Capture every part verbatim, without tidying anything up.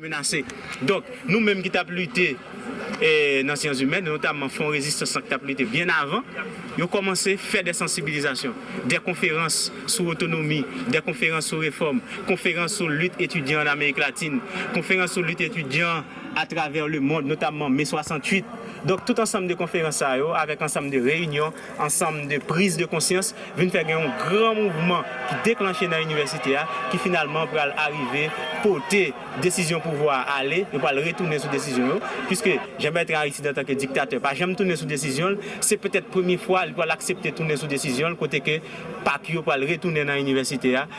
Menase. Donk, nou menm ki t ap lite, eh, nan syans imèn, notamman Fwon Rezistans lan ki t ap lite byen avan, yo kòmanse fè de sansibilizasyon, de konferans sou otonomi, de konferans sou refòm, konferans sou lit etidyan an Amerik Latin, konferans sou lit etidyan atravè lemonn, notamman Me swasanntuit. Donk, tout ansanm de konferans sa yo, avèk ansanm de reyinyon, ansanm de priz de konsyans, vin fè gen yon gran mouvman ki deklanche nan inivèsite a, ki finalman pral arive pote desizyon pouvwa a ale, yo pral retounen sou desizyon yo, piske Jean Bertrand Aristide, antanke diktatè, pa janm tounen sou desizyon l, se petèt premye fwa li pral aksepte tounen sou desizyon l, kote ke pak yo pral retounen nan inivèsite a.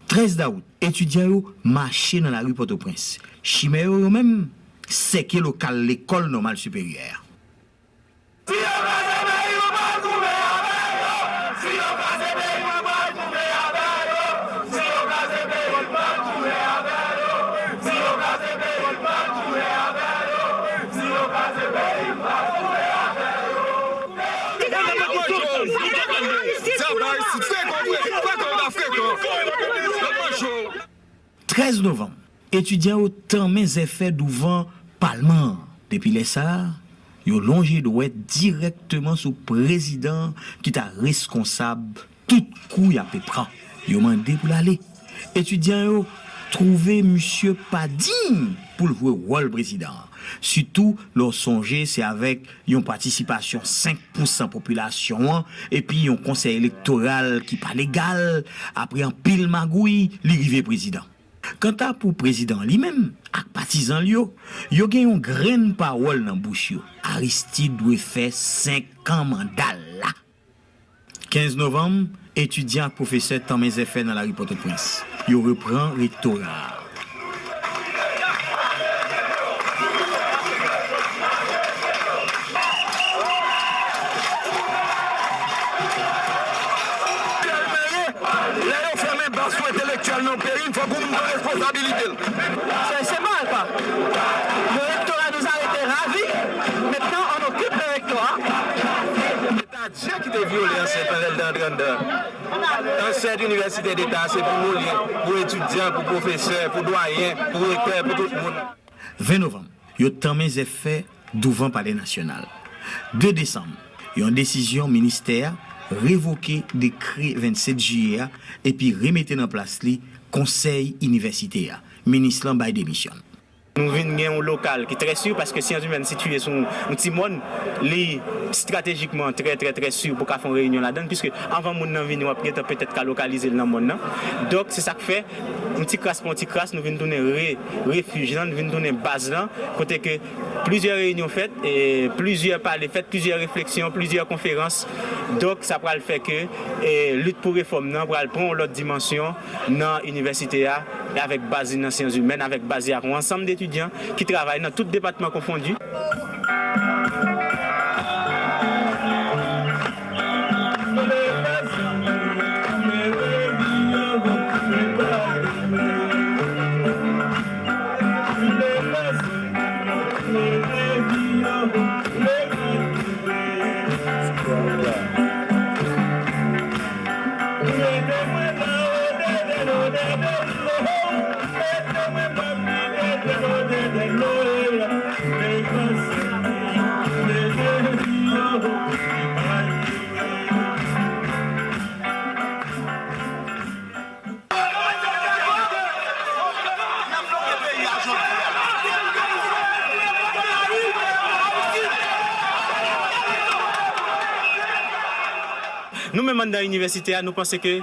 Trèz dawout, etidyan yo mache nan lari Pòtoprens. Chimè yo, yo menm, sèke lokal Lekòl Nòmal Siperyè a. Si yo kraze peyi, mwen pral goumen avè yo. Si yo kraze peyi, mwen pral goumen avè yo. Si yo kraze peyi, mwen pral goumen avè yo. Si yo kraze peyi, mwen pral goumen avè yo. Si yo kraze peyi, mwen pral goumen avè yo. Sa pa isit. Frekan, frekan, frekan, frekan. Lòt manje w. Trèz novanm, etidyan yo tanmen zèfè douvan palman an. Depi lè sa a, yo lonje dwèt dirèkteman sou prezidan an ki ta reskonsab tout kou y ape pran. Yo mande pou l ale. Etidyan yo twouve misye pa diy pou l jwe wòl prezidan an. Sitou lè w sonje se avèk yon patisipasyon senk pousan popilasyon an epi yon konsèy elektoral ki pa legal, apre anpil magouy, li rive prezidan. Kanta pou prezidan an li menm ak patizan l yo, yo gen yon grenn pawòl nan bouch yo, Aristide dwe fè senk an manda l la. Kenz novanm, etidyan ak pwofesè tanmen zèfè nan lari Pòtoprens. Yo repran rektora a. Lè yo fèmen bas sou entelektyèl nan yon peyi, fòk yon moun pran responsabilite l. C'est, c'est mal, quoi. Le rectorat nous a été ravi. Maintenant, on occupe le rectorat. Dye ki te vyole ansèt lan lè l te antre anndan an. Ansèt inivèsite deta se pou nou l ye, pou etidyan, pou pwofesè, pou dwayen, pou rektè, pou tout moun. Ven novanm, yo tanmen zèfè douvan Palè Nasyonal. De desanm, yon desizyon ministè a revoke dekrè vennsèt jiyè a epi remete nan plas li konsèy inivèsite a. Minis lan bay demisyon l. Nou vin gen yon lokal ki trè si, paske Syans Imèn sitiye sou yon ti mòn, li estratejikman trè, trè, trè si pou ka fè yon reyinyon ladan l, piske anvan moun nan vini, w ap gentan petèt ka lokalize l nan mòn nan. Donk, se sa k fè, yon ti kras pa yon ti kras, nou vin tounen re-, refij lan, nou vin tounen baz lan, kote ke plizyè reyinyon fèt, e plizyè pale fèt, plizyè refleksyon, plizyè konferans. Donk, sa pral fè ke, e, lit pou refòm nan pral pran yon lòt dimansyon nan inivèsite a, e avèk baz li nan syans imèn, avèk baz li ak yon ansanm de etidyan ki travay nan tout depatman konfondi. Nou menm anndan inivèsite a, nou panse ke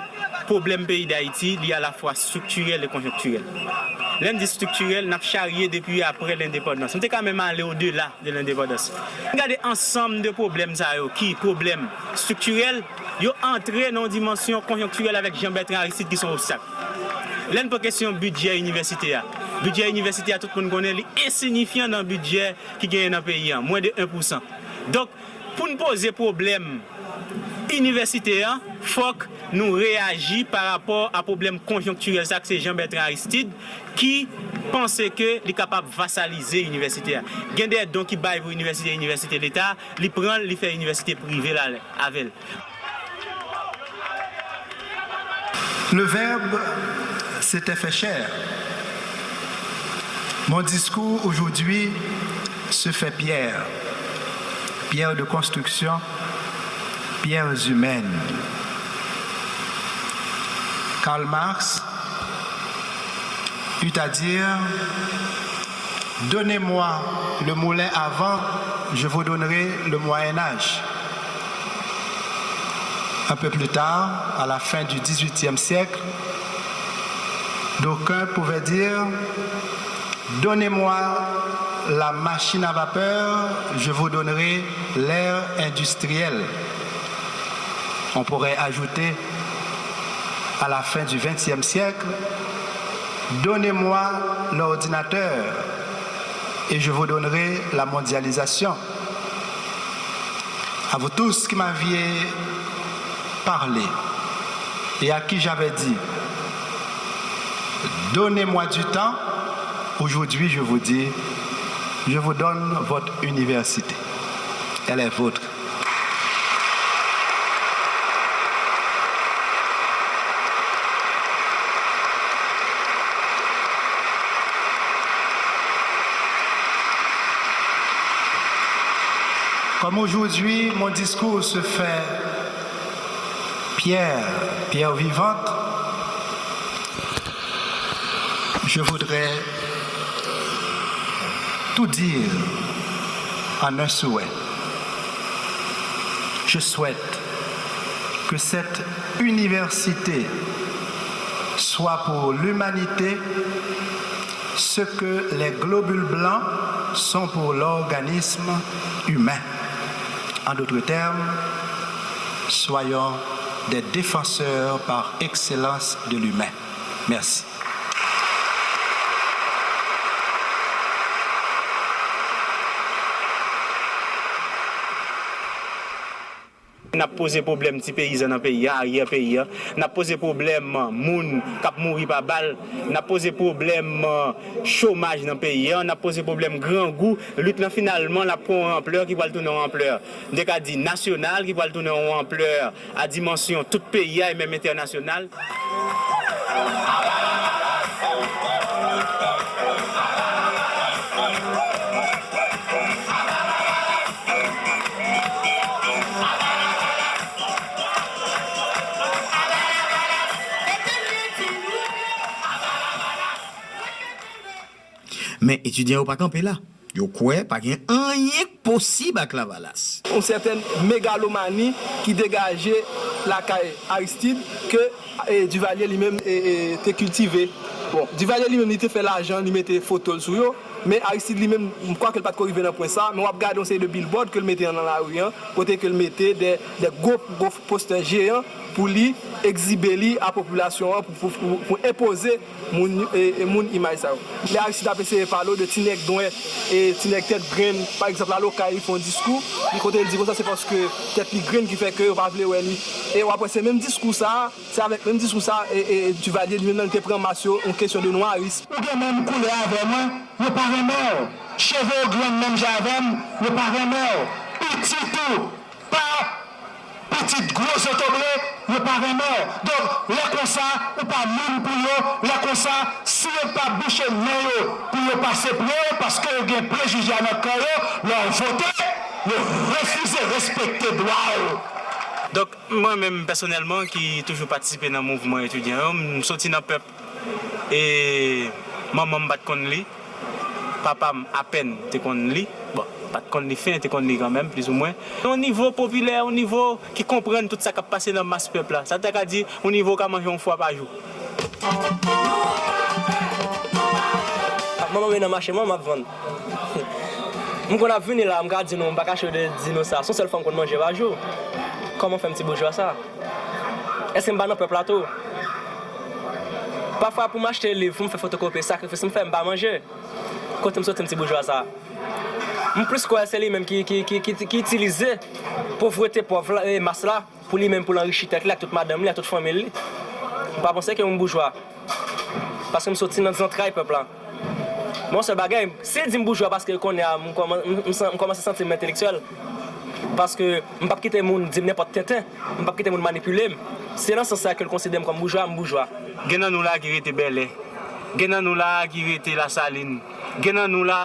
pwoblèm peyi Dayiti, li alafwa estriktirèl e konjonktirèl. Lè n di estriktirèl, n ap charye depi apre lendepandans. Nou te ka menm ale odela de lendepandans. Gade ansanm de pwoblèm sa yo ki pwoblèm estriktirèl, yo antre nan yon dimansyon konjonktirèl avèk Jean Bertrand Aristide ki se yon obstak. Lè n pran kesyon bidjè inivèsite a, bidjè inivèsite a, tout moun konnen li ensinifyan nan bidjè ki genyen nan peyi a, mwen de en pousan. Donk, pou n poze pwoblèm inivèsite a, fòk nou reyaji pa rapò a pwoblèm konjonktirèl sa, k se Jean Bertrand Aristide, ki panse ke li kapab vasalize inivèsite a. Gen de don ki bay pou inivèsite, inivèsite leta, li pran l, li fè inivèsite prive l avè l. Le verbe, c'était faire chair. Mon discours aujourd'hui se fait pierre, pierre de construction, pierres humaines. Karl Marx eut à dire, donnez-moi le moulin à vent, je vous donnerai le Moyen Âge. Un peu plus tard, à la fin du dix-huitième siècle, d'aucuns pouvaient dire, donnez-moi la machine à vapeur, je vous donnerai l'ère industrielle. On pourrait ajouter, à la fin du vingtième siècle, donnez-moi l'ordinateur et je vous donnerai la mondialisation. À vous tous qui m'aviez parlé et à qui j'avais dit, donnez-moi du temps, aujourd'hui je vous dis, je vous donne votre université. Elle est vôtre. Comme aujourd'hui, mon discours se fait pierre, pierre vivante, je voudrais tout dire en un souhait. Je souhaite que cette université soit pour l'humanité ce que les globules blancs sont pour l'organisme humain. En d'autres termes, soyons des défenseurs par excellence de l'humain. Merci. N ap poze pwoblèm ti peyizan nan peyi a, aryè peyi a. N ap poze pwoblèm moun k ap mouri pa bal. N ap poze pwoblèm chomaj nan peyi a. N ap poze pwoblèm grangou. Lit lan finalman l ap pran yon anplè ki pral tounen yon anplè, m te ka di nasyonal, ki pral tounen yon anplè a dimansyon tout peyi a e menm entènasyonal. Men etidyan yo pa kanpe la. Yo kwè pa gen anyen k posib ak Lavalas. Yon sètèn megalomani ki degaje lakay Aristide ke Duvalier li menm te kiltive. Bon, Duvalier li menm li te fè lajan, li mete foto l sou yo, men Aristide li menm, m kwè ke l pa t ko rive nan pwen sa, men w ap gade yon seri de billboard ke l mete nan lari an, kote ke l mete de, de gwo, gwo postè jeyan pou li egzibe li a popilasyon an, pou, pou, pou, pou enpoze moun, e, e moun imaj sa yo. Lè Aristide ap eseye pale w de ti nèg nwè e ti nèg tèt grenn, pa egzanp, al Okay, li fè yon diskou, li kote l di konsa se paske tèt li grenn ki fè ke yo pa vle wè li. E w ap wè se menm diskou sa a, se avèk menm diskou sa a, e, e Duvalier li menm nan li te pran mas yo, yon kesyon de nwaris. Ou gen menm koulè avè mwen, yo pa renmen w. Cheve w grenn menm jan avè m, yo pa renmen w. Pitit ou pa pitit gwo zotobre, yo pa renmen w. Donk, lè konsa, ou pa moun pou yo. Lè konsa, si yo pa bouche nen yo pou yo pase pre w, paske yo gen prejije a nan kè yo, lè w vote, yo refize respekte dwa w. Donk, mwen menm pèsonèlman ki toujou patisipe nan mouvman etidyan yo, m soti nan pèp e manman m pa t konn li. Papa m apèn te konn li. Bon, pa t konn li fen, te konn li kanmenm, plizoumwen. Yon nivo popilè, yon nivo ki konprann tout sa k ap pase nan mas pèp la. Sa ta ka di, yon nivo w ka manje yon fwa pa jou. Manman m nan mache, manman m ap vann. M konn ap vini la, m ka di nou, m pa kache de di nou sa. Se yon sèl fwa m konn manje pa jou. Kòman fè m ti boujwa sa? Èske m pa nan pèp la tou? Pafwa pou m achte liv, pou m fè fotokopi, sakrifis m fè, m pa manje. Kote m soti m ti boujwa sa? M plis kwè se li menm ki, ki, ki, ki, ki itilize povrete pòv la, e mas la, pou li menm, pou l anrichi tèt li ak tout madanm li, ak tout fanmi li. M pa panse ke m boujwa. Paske m soti nan zantray pèp la. Men yon sèl bagay, si yo di m boujwa paske kounye a m kòman-, m, m san-, m kòmanse santi m entelektyèl. Paske m p ap kite moun di m nenpòt tenten. M p ap kite moun manipile m. Si se nan sans sa ke l konsidere m kòm boujwa, m boujwa. Gen nan nou la ki rete Bèlè. Gen nan nou la ki rete Lasalin. Gen nan nou la.